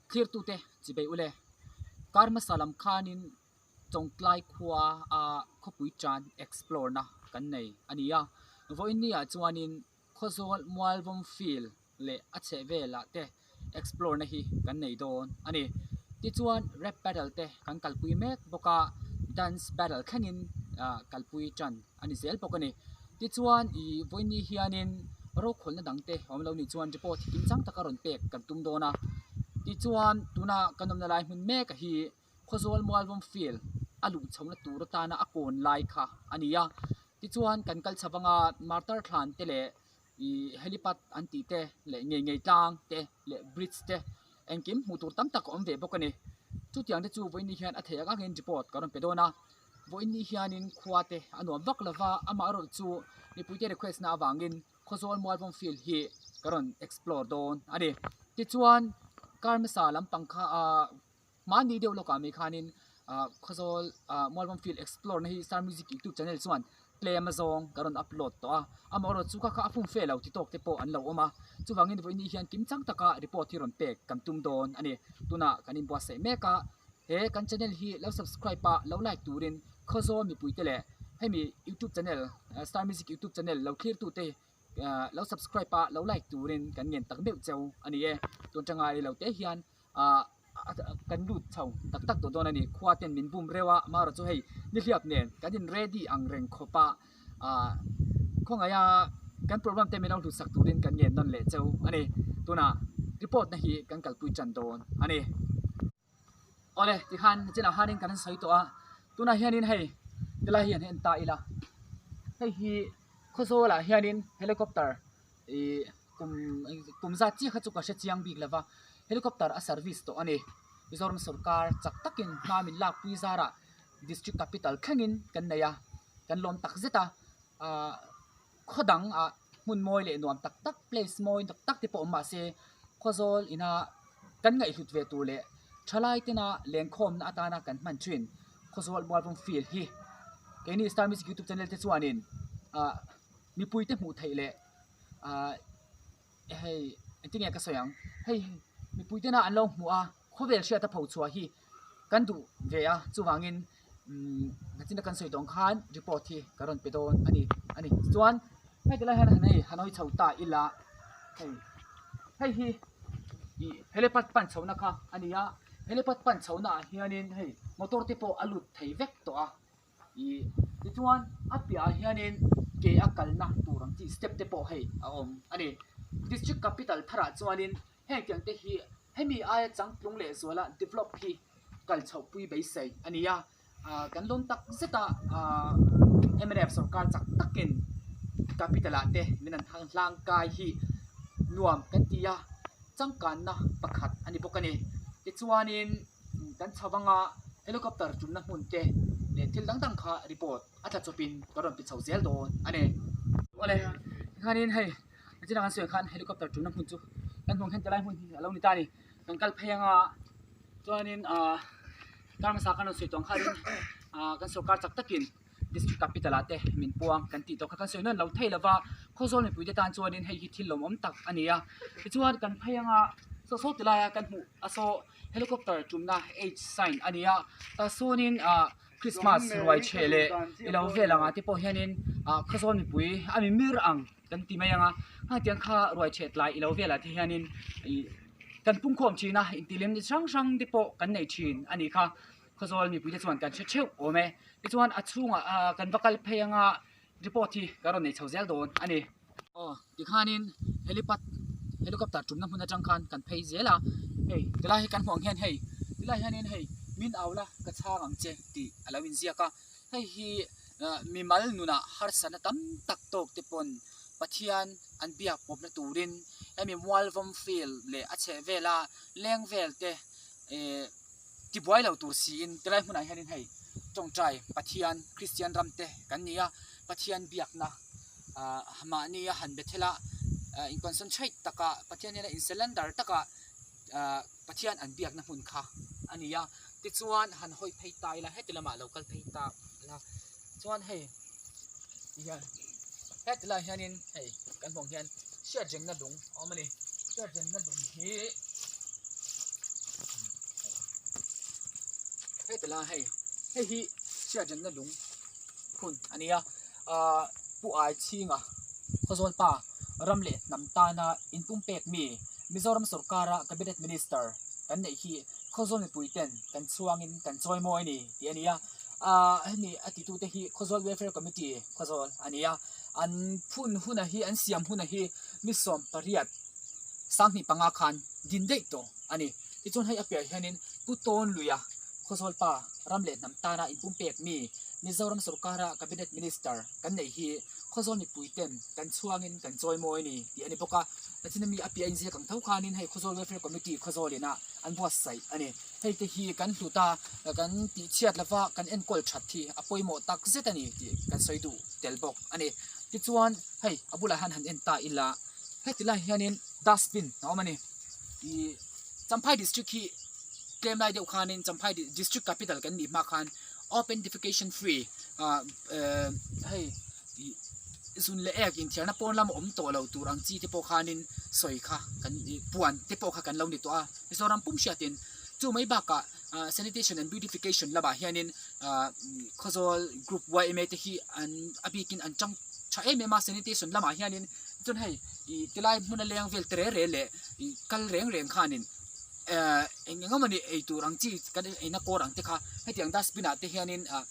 Thlirtute chibei ule, kar hmasa lam khanin Chawngtlai khua a khawpui tan explore na kan nei a ni a, vawiin ah chuanin Khawzawl Mualvawm field leh a chheh velah te explore na hi kan nei dawn a ni. Tichuan rap battle te kan kalpui mek bawk a, dance battle thlengin ah kalpui tan a ni zel bawk a ni. Tichuan ih vawiin hianin rokhawlhna dang te awm lo nih chuan report hi kimchang taka rawn pek kan tum dawn a. Tichuan tuna kan awmna lai hmun mek a hi Khawzawl Mualvawm field a luh chhohna tur atana a kawn lai kha a ni a. Tichuan kan kal chho anga martar thlan te leh ih helipad an tih te leh ngei ngei tlang te leh bridge te engkim hmuh tur tam tak a awm ve bawk a ni. Chutiang te chu vawiin hian a theih ang angin report ka rawn pe dawn a. Vawiin hianin khua te a nuam vak lo va, amaherawh chu mipuite request na avangin Khawzawl Mualvawm field hi ka rawn explore dawn a ni. Tichuan kar hmasa lampang kha ah Mahni deuh lawkah mai khanin ah Khawzawl ah Mualvawm field explore na hi Star Music youtube channel chuan tlem a zawng ka rawn upload tawh a, amaherawh chu kha kha a fumfe lo ti tawk te pawh an lo awm a, chuvangin vawiin hian kimchang taka report hi rawn pek kan tum dawn a ni. Tunah kan inbuatsaih mek a, he kan channel hi lo subscribe a lo like turin Khawzawl mipuite leh hemi youtube channel Star Music youtube channel lo thlir tute ah lo subscribe a lo like turin kan ngen tak meuh cheu a ni e. Tun tanga i lo te hian ah kan lut chho tak tak tawh dawn a ni khua ten min bum reuh a amaherawh chu hei nihliap nen kan in ready ang reng khawp a ah khawngaih a kan program te min lo hlut sak turin kan ngen nawn leh cheu a ni tunah report na hi kan kalpui tan dawn a ni. Awle tikhan chinah khanin kan sawi tawh a tunah hianin hei tilai hi han en ta ila hei hi Khawzawl ah hianin helicopter ih kum kum zat chiah kha chu ka hre chiang bik lova helicopter a service tawh a ni Mizoram sawrkar chak takin hma min lakpui zarah district capital thlengin kan nei a kan lawm tak zet a ahh khaw dang ah hmun mawi leh nuam tak tak place mawi tak tak te pawh awm mahse Khawzawl ina kan ngaihhlut ve tur leh thalai tena lengkhawmna atana kan hman thin Khawzawl Mualvawm field hi keini Star Music youtube channel te chuanin ah mipuite hmuh theih leh ah hei engtin nge ka sawi ang hei mipui tena an lo hmuh a khawvel hriat a pho chhuah hi kan duh ve a chuvangin umm nachina kan sawi tawh ang khan report hi ka rawn pe dawn a ni a ni chuan hei tilai hian han hei han hawi chho ta ila hei hei hi ih helipad pan chhohna kha a ni a helipad pan chhohna ah hianin hei motor te pawh a lut thei vek tawh a. Ih tichuan a piahah hianin ke a kalna tur ang chi step te pawh hei a awm a ni. District capital tharah chuanin heng tiang te hi hemi aia changtlung leh zuala develop hi kal chhoh pui beisei a ni a. Ah kan lawm tak zet a ah mnf sawrkar chak takin capital ah te min an thang hlang kai hi nuam kan ti a changkanna pakhat a ni bawk a ni. Tichuanin. Kan chho vang a, helicopter tumna hmun te leh thil dang dang kha report a tla chawpin ka rawn ti chho zel dawn a ni. Awle, tikhanin hei nichina kan sawi ang khan helicopter tumna hmun chu kan hmuh ang hian tilai hmun hi a lo ni ta a ni. Kan kal phei anga chuanin ah kar hmasa kan rawn sawi tawh ang khanin ah kan sorkar chak takin district capital ah te min puang kan tih tawh kha kan sawi nawn lo thei lova Khawzawl mipui te tan chuanin hei hi thil lawmawm tak a ni a. Tichuan kan phei anga saw saw tilaia kan hmuh a saw helicopter tumna H sign a ni a tah sawnin ah Christmas ruai chheh leh ilo vel ang ah te pawh hianin ah Khawzawl mipui a mi mir ang kan ti mai ang a hetiang kha ruai chheh tlai ilo velah te hianin ih kan pungkhawm thin a intihlim chi hrang hrang te pawh kan nei thin a nih kha Khawzawl mipui te chuan kan hre theuh awm e tichuan a chhungah ah kan va kal phei anga report hi kan rawn nei chho zel dawn a ni. Aw tikhanin helipad helicopter tumna hmun atang khan kan phei zel a hei tilai hi kan hmuh ang hian hei tilai hianin hei min au la ka chhang ang che tih a lo inziak a hei hi ah mimal nunah harsatna tam tak tawk te pawn Pathian an biak pawpna turin hemi Mualvawm field leh a chheh vela leng vel te eh tibuai lo tur siin tilai hmunah hianin hei tawngtai Pathian Kristian ram te kan ni a Pathian biakna ah mahni a han be thel a ah in concentrate taka Pathian hian a in surrender taka ah Pathian an biakna hmun kha a ni a tichuan han hawi phei ta ila heti lamah lo kal phei ta ila chuan hei tihian heti lai hianin hei kan hmuh ang hian hriatrengna lung a awm a ni hriatrengna lung hi. Heti lai hei hei hi hriatrenna lung hun a nia ahh pu ai chhinga khawzawl pa ram leh hnam tana inpumpek mi Mizoram sawrkara cabinet minister kan neih hi khawzawl mipui ten kan chhuangin kan chawi mawi a ni tih a ni a ahh hemi a titute hi khawzawl welfare committee khawzawl a ni a an phun huna hi an siam huna hi mi 18 25 khan din daih tawh a ni. Tichuan hei a piah hianin Pu Tawnluia Khawzawl pa ram leh hnam tana inpumpek mi Mizoram sawrkara Cabinet Minister kan neih hi Khawzawl mipui ten kan chhuangin kan chawi mawi a ni tih a ni bawk a. Tachina mi a piah inziak ang tho khanin hei Khawzawl Welfare Committee Khawzawl ina an buatsaih a ni. Hei te hi kan hlut a, kan tihchhiat lova kan enkawl that hi a pawimawh tak zet a ni tih kan sawi duh tel bawk a ni. Tichuan hei a bulah hian han en ta ila heti lai hianin dustbin a awm a ni. Ih Champhai district hi tlem lai deuh khanin Champhai district capital kan nih hma khan open defecation free ah eh hei ih zun leh ek inthiarna pawn lama awm tawh lo tur ang chi te pawh khanin sawi kha kan ih puan te pawh kha kan lo ni tawh a Mizoram pum hriatin chu mai bakah ah sanitation and beautification lamah hianin ah Khawzawl group yma te hi an a bikin an tang tha em em a sanitation lamah hianin chuan hei ih tilai hmuna leng vel te reng reng leh ih kal reng reng khanin ehh eng eng emawni ei tur ang chi kan eina kawr ang te kha hetiang dustbin ah te hianin ah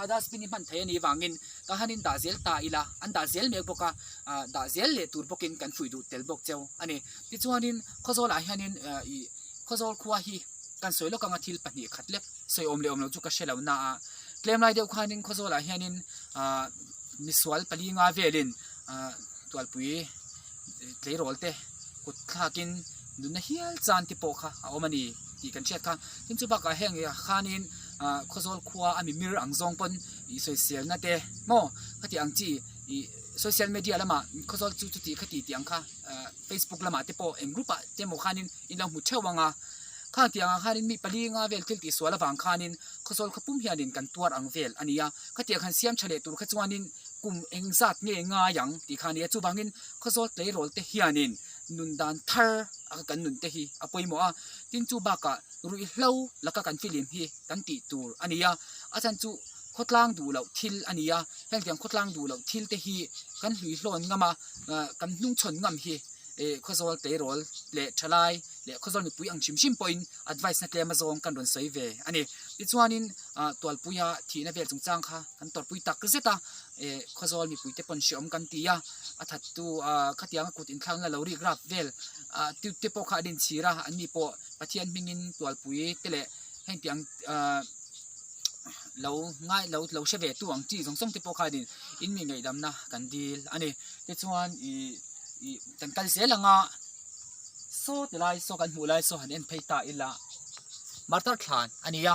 a dustbin hi hman theih a nih vangin ka hanin dah zel ta ila an dah zel mek bawk a ah dah zel leh tur bawkin kan fuih duh tel bawk cheu a ni tichuanin khawzawl ah hianin ah ih khawzawl khua hi kan sawi lawk anga thil 2 khat lek sawi awm leh awm loh chu ka hre lo na a tlem lai deuh khanin khawzawl ah hianin ah misual pali nga velin ah tualpui tleirawl te kut thlakin nunna hial chan te pawh kha a awm a ni tih kan hriat kha tin chu bakah heng khanin ah khawzawl khua a mimir ang zawng pawn ih sawiselna te maw khati ang chi ih social media lamah khawzawl chu chuti khati tih ang kha ah facebook lamah te pawh eng group ah te emaw khanin in lo hmu theuh ang a khang tih angah khanin mi pali nga vel thil tih sual avang khanin khawzawl khaw pum hianin kan tuar ang vel a ni a khatiang han siam tha leh tur kha chuanin kum eng zat nge ngai ang tih kha a ni a chuvangin khawzawl tleirawl te hianin nun dan thar a kan nun te hi a pawimawh a tin chu bakah ruihhlo laka kan filim hi kan tih tur a ni a a chhan chu khawtlang duh loh thil a ni a hengtiang khawtlang duh loh thil te hi kan hluihlawn ngam a ah kan hnungchhawn ngam hi eh khawzawl tleirawl leh thalai leh khawzawl mipui ang hrim hrim pawhin advice na tlem azawng kan rawn sawi ve a ni tichuanin ah tualpuia thihna vel chungchang kha kan tawrhpui tak zet a eh khawzawl mipui te pawn hreawm kan ti a a thattu ah khatianga kut inthlakna lo rik rap vel ah te te pawh kha an inchhir a an ni pawh Pathian hmingin tualpui te leh hengtiang ah lo ngai lo lo hre ve tu ang chi zawng zawng te pawh khanin in mi ngaihdamna kan dil a ni tichuan ih ih kan kal zel ang a saw ti lai saw kan hmuh lai saw han en phei ta ila martar thlan a ni a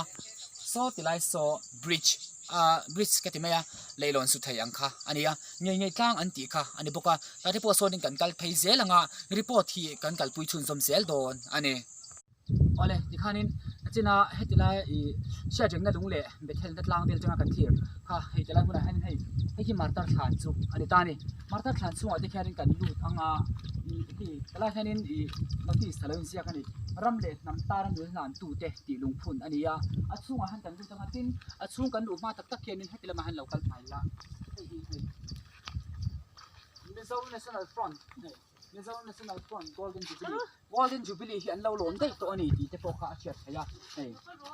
saw ti lai saw bridge ah bridge ka ti mai a leihlawn su thei ang kha a ni a ngei ngei tlang an tih kha a ni bawk a tate pawh sawnin kan kal phei zel ang a report hi kan kalpui chhunzawm zel dawn a ni. Awle tikhanin china heti lai ih hriatrengna lung leh Bethel-na tlang vel atanga kan thlir kha hei ti lai hmunah hianin hei hei hi martar thlan chu a ni ta a ni martar thlan chhungah te khianin kan lut ang a ih hei helaiah hianin ih notice a lo inziak a ni ram leh hnam tara nul hnan tute tih lungphun a ni a a chhungah hian kan lut ang a tin a chhung kan luh hma tak tak hianin heti lamah hian lo kal hnai la hei hi hei Mizo National Front hei Mizo National Front Golden Jubilee Golden Jubilee hi an lo lawm daih tawh a ni tih te pawh kha a hriat theih a hei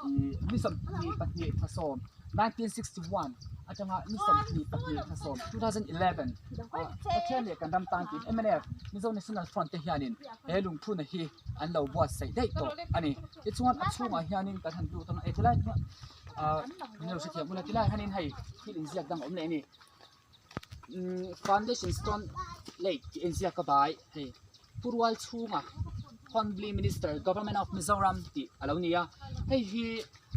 ih ni 22 thla sawm 1961 atanga ni 22 thla sawm 2011 ah Pathian leh kan ram tan tiin mnf Mizo National Front te hianin he lungphuna hi an lo buatsaih daih tawh a ni tichuan a chhungah hianin kan han lut ang a tilai ah min lo hrethiam ula tilai hianin hei thil inziak dang a awm leh a ni. Umm foundation stone lake tih inziak a bai hei Purual chhunga Hornbill Minister Government of Mizoram tih a lo ni a hei hi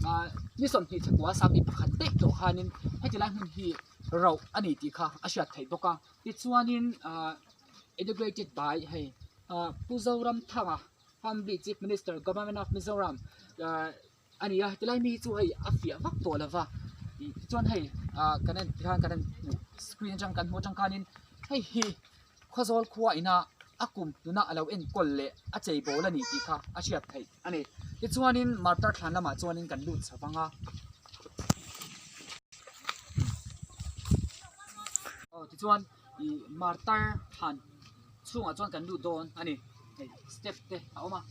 ah ni 24 21 daih tawh khanin heti lai hmun hi rauh a ni tih kha a hriat theih bawk a tichuanin ah integrated by hei ah Pu Zoramthanga Hornbill Chief Minister Government of Mizoram ah. a ni a tilai mi hi chu hei a fiah vak tawh lo va ih tichuan hei ah kan en tikhan kan en hmuh screen atang kan hmuh atang khanin hei hi khawzawl khua ina a kum hluna a lo enkawl leh a chei bawl a ni tih kha a hriat theih a ni. Tichuanin martar thlan lamah chuanin kan lut chho vang a. Aw tichuan ih martar thlan chhungah chuan kan lut dawn a ni. Hei step te a awm a,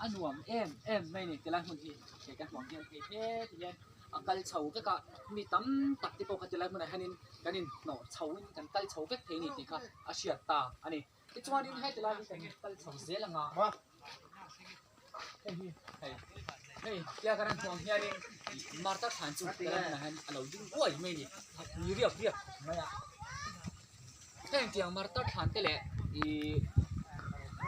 a nuam em em mai a ni tilai hmun hi hei kan hmuh ang hian hei heti hian a kal chho vek a, mi tam tak te pawh kha tilai hmunah hianin kan inhnawh chho in kan kal chho vek thei a ni tih kha a hriat ta a ni. Tichuanin heti lai hi kan kal chho zel ang a, hei hi hei hei tia kan han hmuh ang hianin martar thlan chu tilai hmunah hian a lo ding uai mai a ni, a pui riak riak khawp mai a. Heng tiang martar thlan te leh ih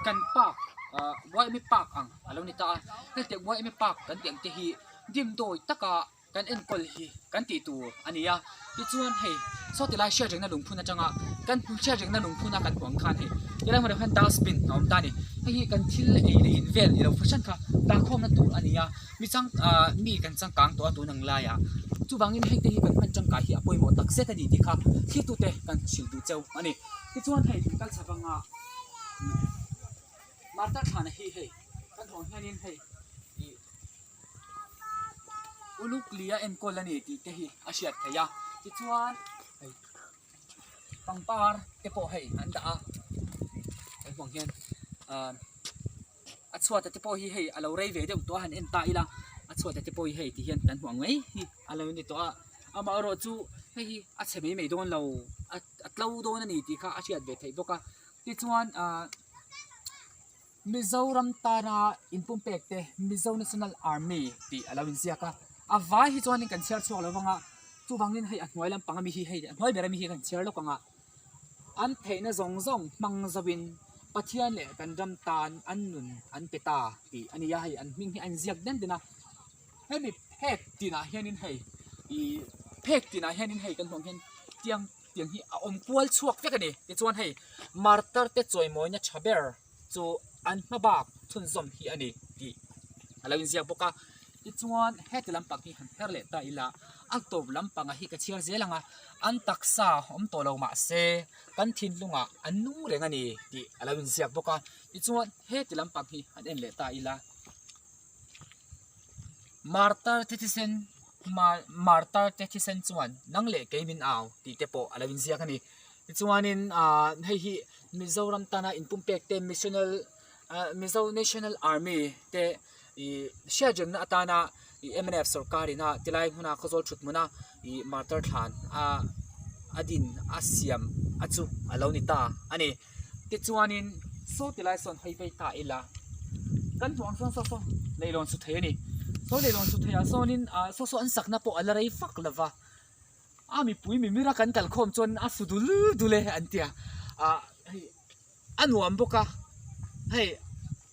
kan park ah yma park ang a lo ni ta a, hetiang yma park kan tih ang te hi dimdawi taka kan enkawl hi kan tih tur a ni a, tichuan hei saw ti lai hriat rengna lungphun atanga kan hriat rengna lungphuna kan hmuh ang khan hei tilai hmunah hian dustbin a awm ta a ni, hei hi kan thil ei leh in vel ilo fahran kha dahkhawmna tur a ni a, mi chang ah mi kan changkang tawh a tun ang laiah chuvangin hei te hi kan hman tangkai hi a pawimawh tak zet a ni tih kha thlirtute kan hrilh duh cheu a ni, tichuan hei kan kal chho vanga martar thlana hi hei kan hmuh ang hianin hei ih. Uluk lia enkawl a ni tih te hi a hriat theih a tichuan hei pangpar te pawh hei an dah a he hmuh ang hian ahh a chhuat te pawh hi hei a lo rei ve deuh tawh a han en ta ila a chhuat te pawh hi hei ti hian kan hmuh ang mai hi a lo ni tawh a amaherawh chu hei hi a chhe mai mai dawn lo a tlo dawn a ni tih kha a hriat ve theih bawk a tichuan ahh. Mizoram tana inpumpek te Mizo National Army tih a lo inziak a, a vai hi chuanin kan chhiar chhuak lo vang a, chuvangin hei a hnuai lampang ami hi hei a hnuai ber ami hi kan chhiar lawk ang a, an theihna zawng zawng hmang zoin Pathian leh kan ram tan an nun an pe ta tih a ni a, hei an hming hi a inziak den den a, hemi phek tinah hianin hei ih phek tinah hianin hei kan hmuh ang hian tiang tiang hi a awm kual chhuak vek a ni, tichuan hei martar te chawimawina tha ber. chu an hma bak chhunzawm hi a ni tih a lo inziak bawk a tichuan heti lampang hi han her leh ta ila a tawp lampangah hi ka chhiar zel ang a an taksa awm tawh lo mahse kan thinlungah an nung reng a ni tih a lo inziak bawk a tichuan heti lampang hi han en leh ta ila martar te thisen martar te thisen chuan nang leh kei min au tih te pawh a lo inziak a ni. Tichuanin ah hei hi Mizoram tana inpumpek te missional ah Mizo National Army te ih hriatremna atana ih mnf sorkar ina tilai hmuna khawzawl thut hmuna ih martar thlan a a din a siam a chu a lo ni ta a ni. Tichuanin saw tilai sawn hawi phei ta ila kan hmuh ang sawn saw saw leilawn su thei a ni. Saw leilawn su theiah sawnin ah saw saw an sakna pawh a la rei vak lova. A mipui mimira kan kal khawm chuan a su dul dul e an ti a, ah hei a nuam bawk a, hei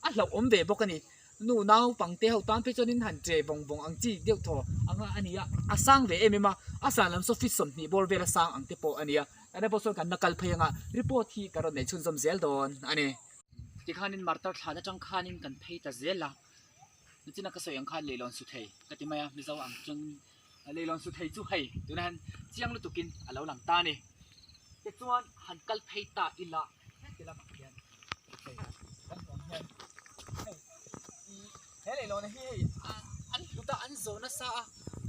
a hlauhawm ve bawk a ni. Nu naupangte ho tan phei chuanin han che vawng vawng ang chi deuh thaw anga a ni a, a sang ve em em a, a san lam saw feet 20 bawr vela sang ang te pawh a ni a, kan pawh sawn kan la kal phei anga report hi ka rawn nei chhunzawm zel dawn a ni. Tikhanin martar thlan atang khanin kan phei ta zel a, nichina ka sawi ang khan leihlawn su thei ka ti mai a, Mizo ang chuan. Leilawn su thei chu hei tunah hian chiang lutukin a lo lang ta a ni. Tichuan han kal phei ta ila heti lamah hian hei kan hmuh ang hian hei ih he leilawn hi hei an hlut a an zawh nasa a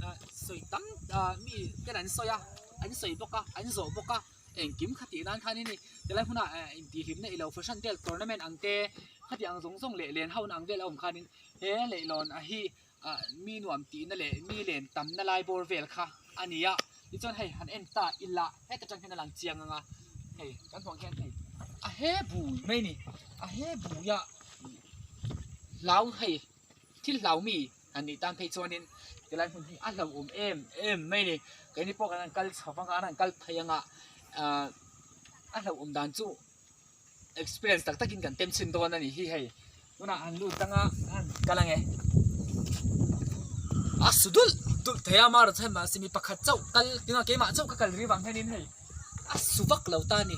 ah sawi tam ah mi ten an sawi a an sawi bawk a an zawh bawk a engkim kha tih nan khan hei tilai hmunah eh intihhlimna ilo fahran vel tournament ang te khati ang zawng zawng leh len ho na ang vel a awm khanin he leilawn a hi ah mi nuam tihna leh mi len tamna lai bawr vel kha a ni a tichuan hei han en ta ila heta tang hian a lang chiang ang a hei kan hmuh ang hian hei a he bui mai a ni a he buia hlau hei thil hlau mi han nih tan phei chuanin tilai hmun hi a hlauhawm em em mai a ni keini pawh kan han kal chho vang a an han kal phei ang a ah a hlauhawm dan chu. Experience tak takin kan tem chhin dawn a ni hi hei tunah han lut anga han kal ange a su dulh dulh thei a mara chuan mahse mi pakhat chauh kal tunah keimah chauh ka kal ri vang hianin hei a su vak lo ta a ni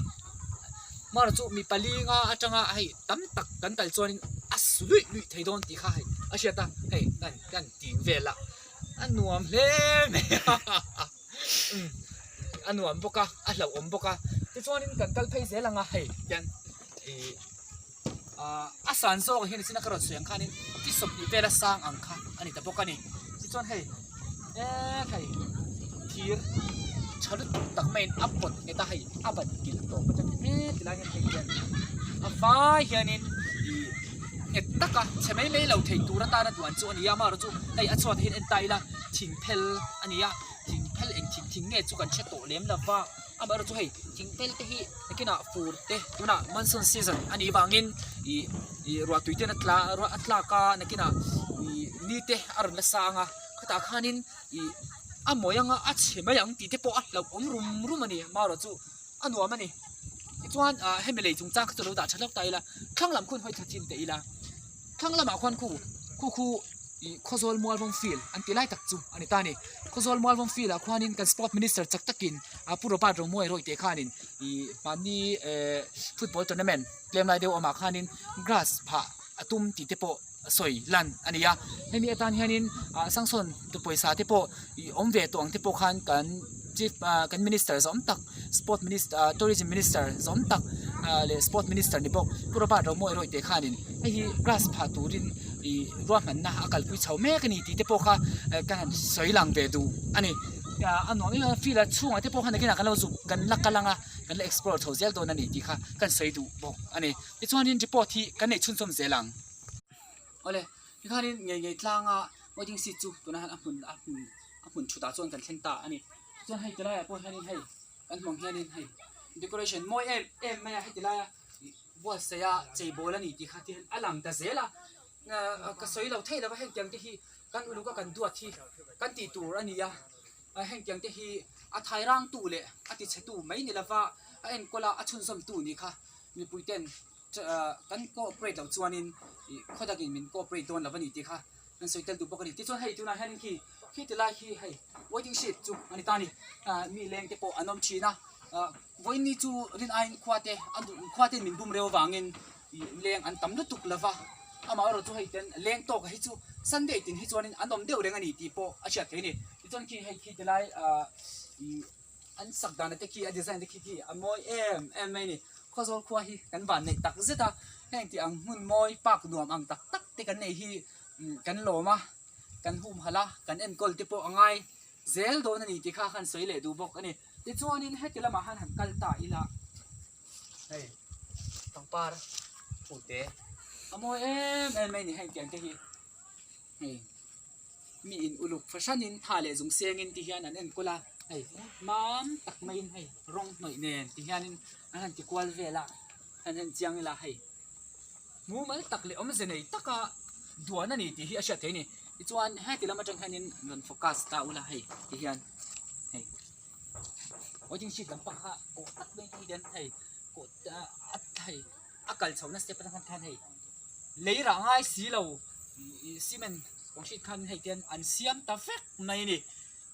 mara chu mi pali nga atanga hei tam tak kan kal chuanin a su luih luih thei dawn tih kha hei a hriat a hei kan kan ting vel a a nuam hle mai a. A nuam bawk a, a hlauhawm bawk a, tichuanin kan kal phei zel ang a hei hian ih A san zawk hian nichina ka rawn sawi ang khanin feet 20 vela sang ang kha a ni ta bawk a ni. Tichuan hei eee hei thir tha lutuk tak maiin a pawt nghet a hei a ban kilh tawp atang he tilai hian hei hian a vai hianin ih nghet taka chhe mai mai lo thei tur atana duan chu a ni a amaherawh chu hei a chhuat ah hian en ta ila thing phel a ni a thing phel eng thing thing nge chu kan hre tawh lem lova. Amaherawh chu hei thing tel te hi nakinah fur te tunah monsoon season a nih vangin ih ih ruah tui ten a tla ruah a tlak a nakinah ih ni te a rawn la sang a khutah khanin ih a mawi anga a chhe mai ang tih te pawh a hlauhawm rum rum a ni amaherawh chu a nuam a ni tichuan ah hemi lei chungchang kha chu lo dah tha hlauh ta ila thlang lam khun hawi thla chin teh ila thlang lamah khuan khu khu khu. Ih Khawzawl Mualvawm Field an tih lai tak chu a ni ta a ni. Khawzawl Mualvawm Field ah khuanin kan Sport Minister chak takin ah Pu Robert Romuai rawih teh khanin ih mahni eh football tournament tlem lai deuh awmah khanin grass phah a tum tih te pawh a sawi lan a ni a. Hemi atan hianin ah sanction tu pawisa te pawh ih awm ve tawh ang te pawh khan kan chief ah kan minister zawm tak sport minister ah tourism minister zawm tak ah leh sport minister ni bawk Pu Robert Romuai rawih teh khanin hei hi grass phah turin ih ruahmanna a kalpui chho mek a ni tih te pawh kha ka han sawi lang ve duh a ni a nuam em em a field a chhungah te pawh khan nakinah kan lo zuk kan la kal ang a kan la explore chho zel dawn a ni tih kha kan sawi duh bawk a ni tichuanin report hi kan neih chhunchawm zel ang awle tikhanin ngei ngei tlanga waiting seat chu tunah hian a hmun a hmun a hmun thutah chuan kan thleng ta a ni chuan hei tilaiah pawh hianin hei kan hmuh ang hianin hei decoration mawi em em mai a heti laia buatsaih a cheibawl a ni tih kha ti hian a lang ta zel a ka sawi lo theih lova heng tiang te hi kan uluk a kan duat hi kan tih tur a ni a heng tiang te hi a thai rang tu leh a ti chhe tu mai ni lova a enkawl a a chhunzawm tu ni kha mipui ten kan cooperate loh chuanin ih khaw dakin min cooperate dawn lo a ni tih kha an sawi tel duh bawk a ni tichuan hei tunah hianin khi khi ti lai khi hei waiting shed chu a ni ta a ni ah mi leng te pawh an awm thin a ah vawiin chu rin aiin khua te a duh khua ten min bum reuh avangin ih leng an tam lutuk lo va amaherawh chu hei ten leng tawk hi chu sunday tin hi chuanin an awm deuh reng a ni tih pawh a hriat theih a ni tichuan khi hei khi ti lai ah ih an sak dan te khi a design te khi khi a mawi em em mai a ni Khawzawl khua hi kan van neih tak zet a heng tih ang hmun mawi park nuam ang tak tak te kan nei hi kan lawm a kan humhalh a kan enkawl te pawh a ngai zel dawn a ni tih kha khan sawi leh duh bawk a ni tichuanin heti lamah han han kal ta ila hei pangpar pute a mawi em em mai a ni heng tiang te hi hei. Mi in uluk fahranin tha leh zung sengin ti hian an enkawl a hei mam tak maiin hei rawng hnawih nen ti hianin an han ti kual vel a an en chiang ila hei mumal tak leh awmze nei taka duan a ni tih hi a hriat theih a ni tichuan heti lam atang hianin rawn focus ta ula hei ti hian hei waiting shed lampang kha kawh tak mai te hian hei kawh a hei a kal chhohna step atang khan hei lei rah ngai si lo ih cement concrete khan hei te an siam ta vek mai a ni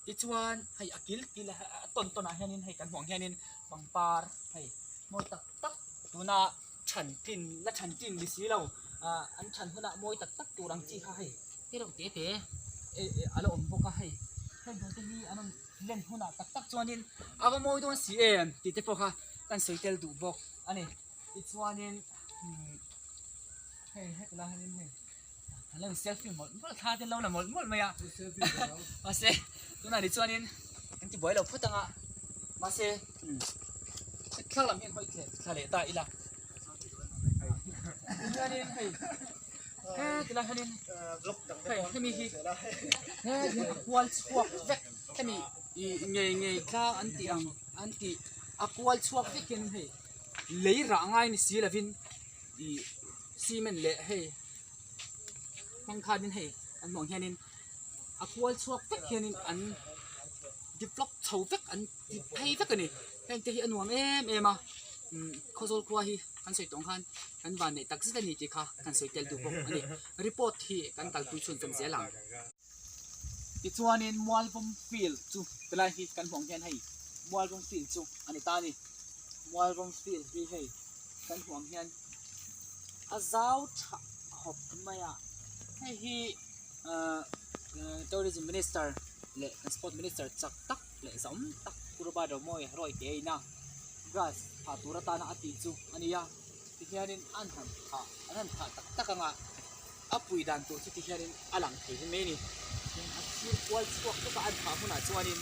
tichuan hei a kil kil a tawn tawn ah hianin hei kan hmuh ang hianin pangpar hei mawi tak tak tuna than tlin la than tlin ni si lo ah an than hunah mawi tak tak tur ang chi kha hei te reuh te te eh a la awm bawk a hei heng tur te hi an rawn len hunah tak tak chuanin a va mawi dawn si em tih te pawh kha kan sawi tel duh bawk a ni tichuanin hei heti lai hianin hei an lo in selfie mawlh mawlh thla te an lo la mawlh mawlh mai a mahse tunah ni chuanin an ti buai lo phawt ang a mahse thlalak lam hian hawi thla leh ta ila hianin hei heti lai hianin hei hemi hi heti hian a kual chhuak vek hemi ih ngei ngei tlang an tih ang an tih a kual chhuak vek hianin hei lei rah ngai ni si lovin ih cement leh hei hmang khanin hei an hmuh ang hianin a kual chhuak vek hianin an develop chho vek an ti phei vek a ni heng te hi a nuam em em a umm khawzawl khua hi kan sawi tawh ang khan kan van neih tak zet a ni tih kha kan sawi tel duh bawk a ni report hi kan kalpui chhunchawm zel ang. Tichuanin Mualvawm field chu tilai hi kan hmuh ang hian hei Mualvawm field chu a ni ta a ni. Mualvawm field hi hei kan hmuh ang hian a zau tha khawp mai a, hei hi ahh tourism minister leh transport minister chak tak leh zawm tak Pu Robert Romawia Rawite a in a grass phah tur atana a tih chu a ni a. Tihianin an han thah an han thah tak tak anga a pui dan tur chu tihianin a lang thei hi mai a ni. Tin a sir kual chhuak vek a an thah hunah chuanin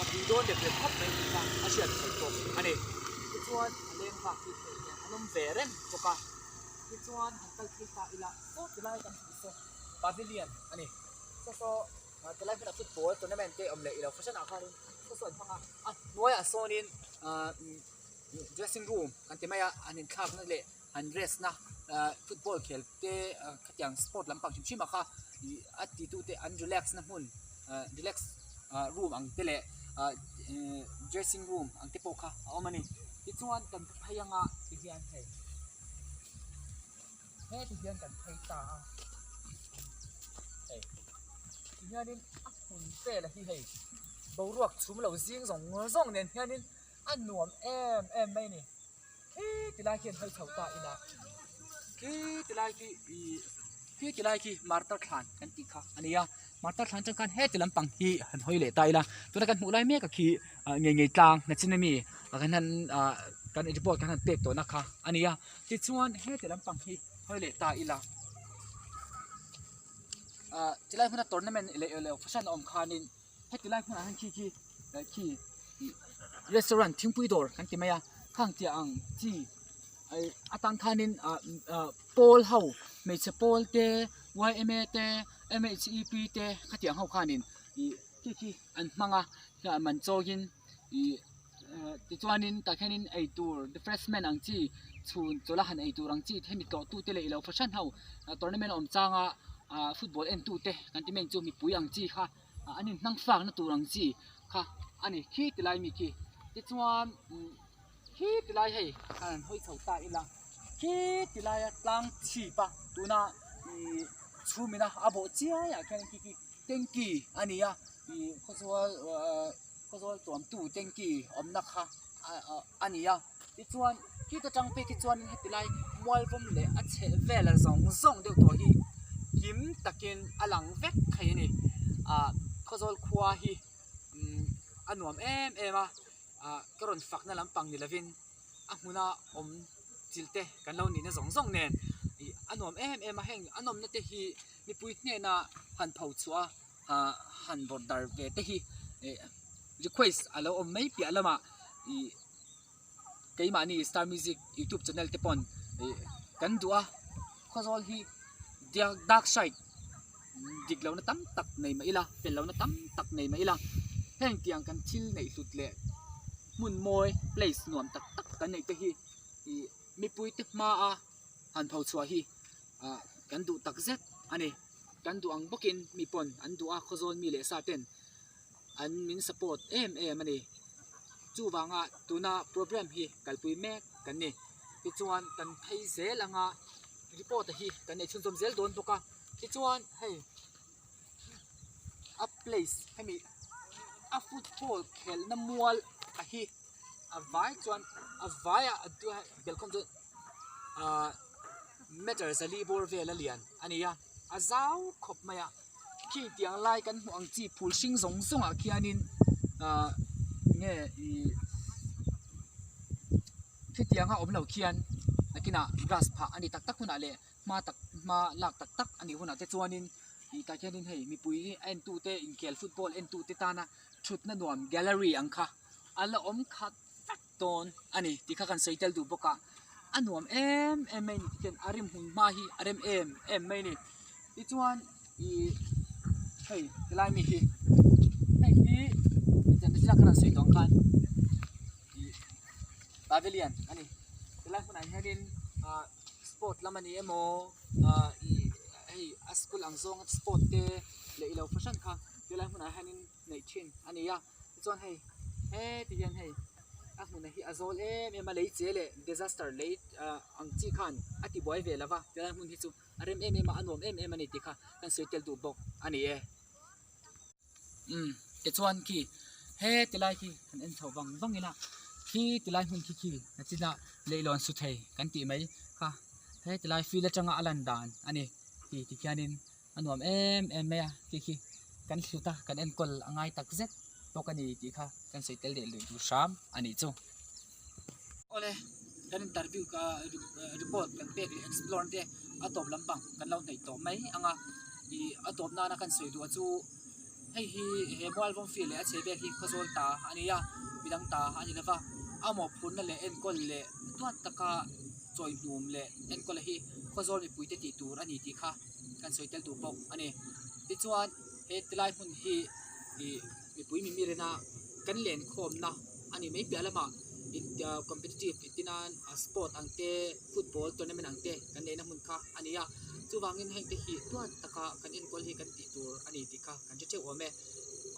a pui dawn rep rep khawp mai tih kha a hriat theih bawk a ni. Tichuan a leng vak hi hei hian an awm ve reng bawk a. Tichuan han kal phei ta ila saw tilai kan hmuh saw pavilion a ni. Saw saw tilai hmunah football tournament te awm leh ilo fashion ah khanin saw saw an hmang a, a hnuaiah sawnin ahh dressing room kan ti mai a an inthlakna leh an rest na ahh football khel te khatiang sport lampang hrim hrim ah kha ih a ti tu te an relax na hmun ahh relax ah room ang te leh ah dressing room ang te pawh kha a awm a ni tichuan kan phei anga tihian hei heti hian kan phei ta a hei tihianin a hmun vel hi hei boruak chhum lo zing zawng zawng nen hianin. A nuam em em mai a ni. Khi ti lai khian hawi chho ta ila khi ti lai khi ih khi ti lai khi martar thlan kan tih kha a ni a martar thlan atang khan heti lampang hi han hawi leh ta ila tuna kan hmuh lai mek a khi ah ngei ngei tlang nachin ami ah kan han ah kan report kan han pek tawh na kha a ni a tichuan heti lampang hi hawi leh ta ila ah tilai hmuna tournament leh leh fashion a awm khanin. Heti lai hmunah hian khi khi eh khi ih restaurant thingpui dawr kan ti mai a khang tiah ang chi eh atang khanin ah ah pawl ho hmeichhe pawl te yma te mhep te khatiang ho khanin ih khi khi an hmang a hian man chawiin ih eh tichuanin tah khianin eitur refreshment ang chi chhun chawlh a han eitur ang chi hemi tlawh tute leh ilo fahran ho tournament a awm changa ah football en tute kan ti mai ang chu mipui ang chi kha. An inhnang fak na tur ang chi kha a ni khi ti lai mi khi tichuan khi ti lai hei han hawi chho ta ila khi ti laia tlang chhip a tuna ih chhum ina a bawh chiai ah khian khi khi tanky a ni a ih khawzawl ahh khawzawl tuamtu tanky awmna kha a ni a tichuan khita tang phei khi chuan heti lai mualvawm leh a chheh vel a zawng zawng deuh tawh hi kim takin a lang vek thei a ni ah khawzawl khua hi umm a nuam em em a ah ka rawn fakna lampang ni lovin a hmuna awm chilh te kan lo nihna zawng zawng nen ih a nuam em em a heng a nawmna te hi mipui hnena han pho chhuah a ah han vawrh dar ve te hi eh request a lo awm mai piah lamah ih keimahni star music youtube channel te pawn ih kan duh a khawzawl hi dark side dik lohna tam tak nei mah ila fel lohna tam tak nei mah ila heng tiang kan thil neih hlut leh hmun mawi place nuam tak tak kan neih te hi ih mipui te hmaa han pho chhuah hi ah kan duh tak zet a ni kan duh ang bawkin mi pawn an duh a khawzawl mi leh sa ten an min support em em a ni chuvanga tuna program hi kalpui mek kan ni tichuan kan phei zel anga report a hi kan nei chhunzawm zel dawn bawk a tichuan hei a place hemi a football khelhna mual a hi a vai chuan a vaiah belhkhawm chuan ahh meter zali bawr vel a lian a ni a a zau khawp mai a. Khi tiang lai kan hmuh ang chi phul hring zawng zawng ah khianin ahh nge ih khitiang a awm lo khian nakinah grass phah a ni tak tak hunah leh hma tak hma lak tak tak a nih hunah te chuanin ih tah khianin hei mipui a en tute inkhel football en tute tana thutna nuam gallery ang kha a la awm khat vek dawn a ni tih kha kan sawi tel duh bawk a a nuam em em mai a ni ti khian a rim hmun hma hi a rem em em mai a ni tichuan ih hei helai mi hi hei hi thil ka rawn sawi tawh ang khan ih pavilion a ni helai hmunah hianin ah sport lam a ni emaw ah ih hei a school ang zawnga sport te leh ilo fahran kha helai hmunah hianin neih thin a ni a. Tichuan hei heti hian hei a hmun hi a zawl em em a lei che leh disaster lei ah ang chi khan a ti buai ve lova tilai hmun hi chu a rem em em a a nuam em em a ni tih kha kan sawi tel duh bawk a ni e. Umm tichuan khi heti lai khi kan en chho vang vang ila khi tilai hmun khi khi nachina leihlawn su thei kan tih mai kha heti lai field atanga a lan dan a ni ti tikhianin. A nuam em em mai a khi khi kan hlut a kan enkawl a ngai tak zet bawk a ni tih kha kan sawi tel leh luih duh hram a nih chu. Awle Kan interview ka report kan pek leh explore te a tawp lampang kan lo hnaih tawh mai ang a, ih a tawp nana kan sawi duh chu hei hi he mualvawm field leh a chhe vel hi khawzawl ta a ni a, midang ta a ni lova, a mawhphurhna leh enkawl leh tuat taka chawihnum leh enkawl hi khawzawl mipui te tih tur a ni tih kha kan sawi tel duh bawk a ni. Tichuan he tilai hmun hi ih mipui mimirena kan lenkhawmna a ni mai piah lamah in competitive engtin nan sport ang te football tournament ang te kan neihna hmun kha a ni a chuvangin heng te hi tuan taka kan enkawl hi kan tih tur a ni tih kha kan hre theuh awm e.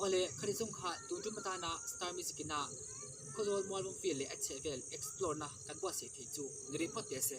Awle khati chung kha tun tum atana star music ina khawzawl mualvawm field leh a chhehvel explore na kan buatsaih theih chu ni rih phawt teh se.